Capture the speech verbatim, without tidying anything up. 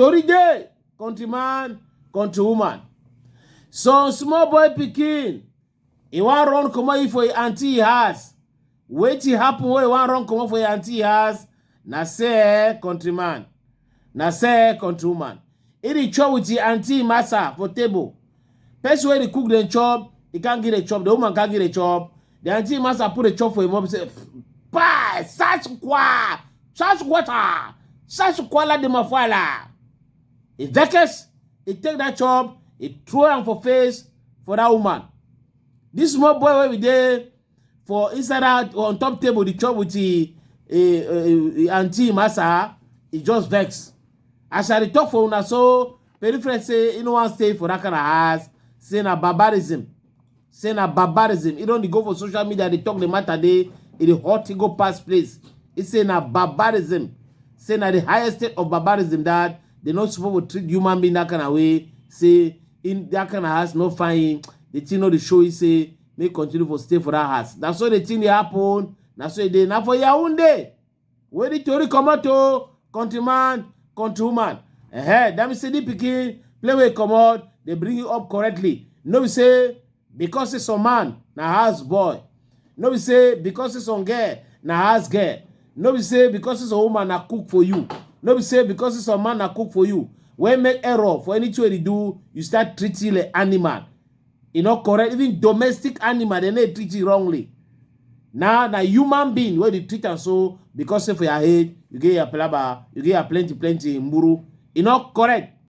Tori dey, countryman, countrywoman. Some small boy pikin, e wan run comot yi for yi aunty yi house. Wetin happen wey e wan run comot for yi aunty yi house? Na say, countryman, na say, countrywoman, e dey chop with yi aunty massa for table. Person wey dey cook dem chop, e can't give dem chop. The woman can't give dem chop. The aunty massa put the chop for him mouth, say, "Pah, sasukwa, sasukwata, sasukwala de mafala." E vex, e take that chop, e throw am for face for that woman. This small boy wey be dey for inside that on top table, the chop with the eh, eh, eh, aunty massa, e just vex. As I dey talk for una so, Peripheral say e no wan stay for that kind of house. Say na barbarism. Say na barbarism. E don dey go for social media, dey talk the matter, dey, e dey hot, e go pass place. E say na barbarism. Say na the highest state of barbarism that they no suppose to treat human being that kind of way. Say in that kind of house no fine. The thing no dey show e say make continue for stay for that house. Na so the thing dey happen. Na so e dey. Na for Yaoundé wey the tori comot o, countryman, countrywoman. Eh, that mean say the pikin play wey comot, dey bring you up correctly. No be say because say some man na house boy. No be say because say some girl na house girl. No be say because say some woman na cook for you. No be say because say some man na cook for you. When make error for anything wey dey do, you start treat yi like animal. E no correct. Even domestic animal, dem no dey treat yi wrongly. Now, na human being wey dey treat am so because say for your head, you get your palaba, you get your plenty, plenty mburu. E no correct.